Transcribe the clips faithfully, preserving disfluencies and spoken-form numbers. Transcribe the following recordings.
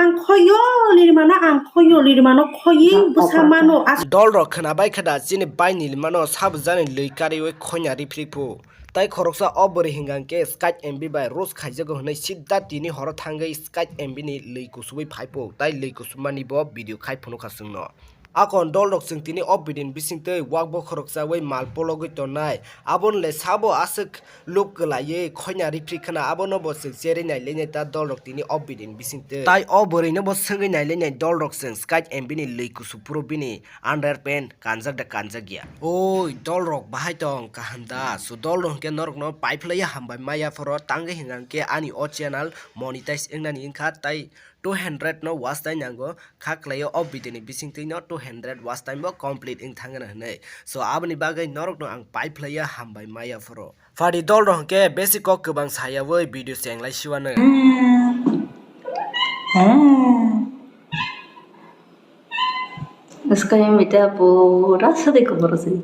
Ang khoyo, lirmano ang khoyo, lirmano khoyi bwsa mano. Dolrok khwnabai khe da chini bai ni lirmano sabujani lwi kariwi khoinya riphrikphu. Tai khoroksa o bwrwi hingkha khe Sky M B bai roast khaijago hwnwi sida tini horo thangwi Sky M B ni lwi kusubwi phaiphuk. Tai lwi kusubmani bo video khai phunukha chwngno. Akon dolrok chwng tini o video ni bisingtwi wak bokhorok chawi mal pologwi tonnai. Aboni le sabo aswk lub kwlaiwi khoinya riphrikha na, abono bo chwng cherwi nailainai ta dolrok tini o video ni bisingtwi. Tai o bwrwino bo swngwi nailainai dolrok chwng Sky M B ni lwi kusub phuru bini underpant kanjak da kanjak ya. Oi, dolrok bahai tong kaham da? So dolrok hwnkhe norokno paiphlaiya hambai maya phoro tangwi hwnkhe ani o channel monetize wngnani wngkha tai two hundred no watch time nango, kha khlaio o video ni bisingtwi no two hundred watch time bo complete wng thangna hwnwi. So aboni bagwi norokno ang paiphlaiya hambai maya phoro. Phadi dolrok hwnkhe besi kok kwbang sayawi video chenglai siwano. Sky M B ta pura sadai kubur se.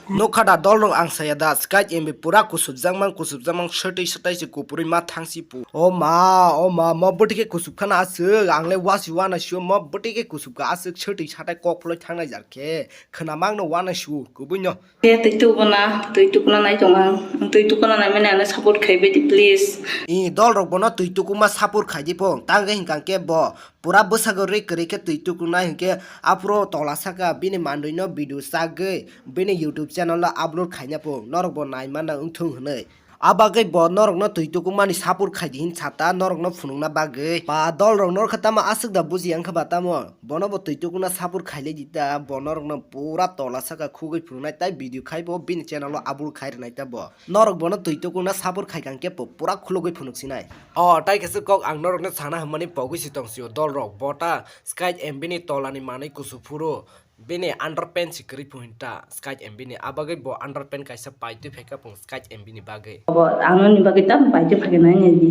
Nokha da dolrok ang saya da Sky M B pura kusubjakmang kusubjakmang swtwi swtai se kupurwi ma thangsi pu. O ma, o ma, mo bwtwi khe kusubkhana aswk, ang le wasi wana sio mo bwtwi khe kusubkha aswk swtwi satai kok phloi thangnai jar khe khwna mangno wana sio kubui no. Khe twi tukuna, twi tukuna nai tong ang. Ang twi tukuna nai mani ano support khai bai di please. I dolrok bono twi tukuma support khai di pho. Tangwi hingkha khe bo pura bwsago ri kwrwi khe twi tukunai hinkhe aphuru tola saka bini mandwino video chagwi bini YouTube channel o upload khaina pung norok bo nai manna wngthung hwnwi. A bagwi bo norokno twi tukumani support khaidi hin sata norokno phunukna bagwi. Ba dolrok norokha tamo aswk da bujiya wngkha ba tamo? Bono bo twi tukuna support khailai di ta, bo norokno pura tola saka khugwi phunuknai tai video khai bo bini channel o upload khai rwnai ta bo. Norok bono twi tukuna support khai kang khe bo pura khulugwi phunuk sinai. O, tai khe se kok ang norokno sana hwnmani pogwi si tong sio dolrok. Bo ta Sky M B ni tolani manwi kusu phuru bini underpant si kwrwi phu hinta Sky M B ni. A bagwi bo underpant kaisa paitwi phaikha pung Sky M B ni bagwi. Bo ang nini bagwi tam paitwi phaikha nai nai di.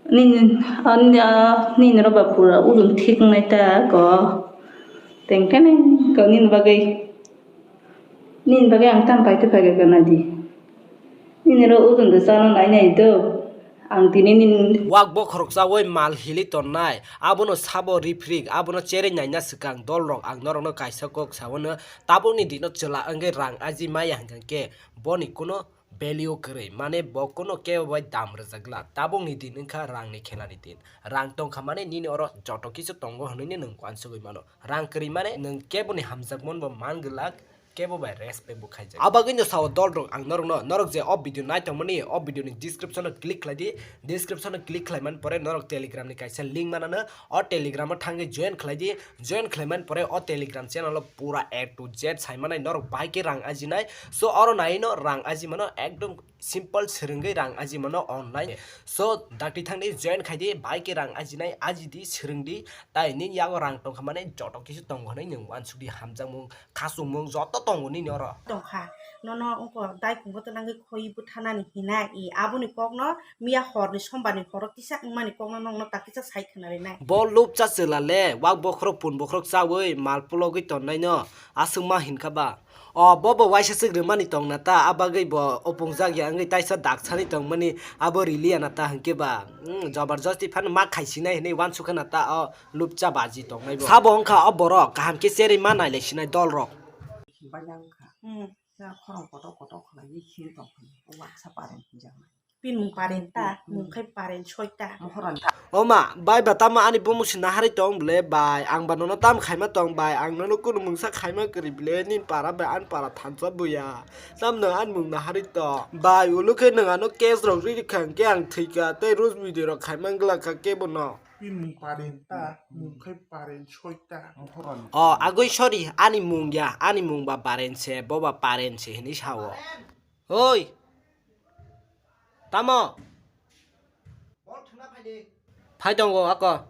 Nini, ah, nini, ah, nini rok ba pura ujung thik wngnai ta ko. Tengkhe neng ko nini bagwi. Nini bagwi ang tam paitwi phaikha nai di. Nini rok ujung de chano nai nai do. Ang tini nini. Wak bokhorok chawi mal hili tonnai, abono sabo riprik, abono cherwi naina swkang dolrok ang norokno kaisa kok sawano, tabukni dino chwla wngwi rang aji maya hwnkhe boni kuno value kwrwi, mane bo kuno kebo bai dam rwjakla. Tabukni din wngkha rangni khelani din, rang tongkha mane nini oro joto kisu tongo hwnwi nwng uansugwi mano. Rang kwrwi mane nwng keboni hamjakmani bo man glak, kebo bai respect bo khaijak. Abagwino sao dolrok ang norokno, norok je o video naitongmani, o video ni description o click khlai di, description o click khlai man pore norok Telegram ni kaisa link manano, o Telegram o thangwi join khlai di, join khlai man pore o Telegram channel o pura A to Z sai manai norok bahai khe rang ajinai. So oro naino rang aji mano ekdom simple swrwngwi rang aji mano online. So dakti thangdi join khaidi, bahai khe rang ajinai, aji di, swrwng di, tai nini yago rang tongkha mane joto kisu tongo hwnwi nwng uansuk di hamjakmung, khasumung joto tongo nini oro. Tongkha, nono ungko daikhungo twnangwi khoi bwthanani hina i aboni kokno miya horni sombarni horo kisa wngmani kokno nokno takisa sai khwnarinai. Bo lupcha chwla le wak bokhorok pun bokhorok chawi mal pulogwi tonnaino aswkma hinkha ba. O, bo bo waisa swk rwmani tongna ta, a bagwi bo opungjakya wngwi taisa daksani tongmani abo riliya na ta hwnkhe ba. Hmm, jobar josti phano ma khaisinai hwnwi uansukha na ta o lupcha baji tongnai bo. Sabo wngkha o borok kaham khe cherwi ma nailai sinai dolrok. Baina wngkha. Hmm. Khorang kotor kotor khlaiwi khe tongkha. Waksa pareng hinjaknai. Bini mung Paren ta, mung khai Paren soi ta. Oma, bai ba tamo ani bumung si naharwi tong ble bai, ang ba nono tam khaima tong bai, ang nono kunu mungsa khaima kwrwi ble, nini para bai ani para thansa buya. Tamno ani mung naharwi tong. Bai, ulo khe nwng ano case rok riri kha hwnkhe ang thwikha, tei roast video rok khaima wngla kha kebo no. Bini mung Paren ta, mung khai Paren soi ta. O, agwi sorry, ani mung ya, ani mung ba Paren se, bo ba Paren se hinwi sao. Oi. Tamo? Phai tongo ako.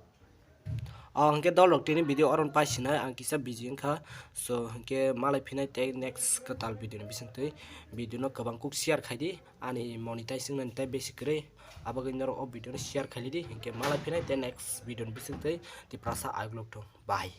O, hwnkhe dolrok tini video oron pai sinai, ang kisa busy wngkha. So, hwnkhe malai phinai tei next kwtal video ni bisingtwi. Video no kwbang kuk share khai di. Ani monetize wngnani tei besi kwrwi. Abagwi norok o video no share khai di. Hwnkhe malai phinai tei next video ni bisingtwi. Tiprasa aiglok thung. Bye.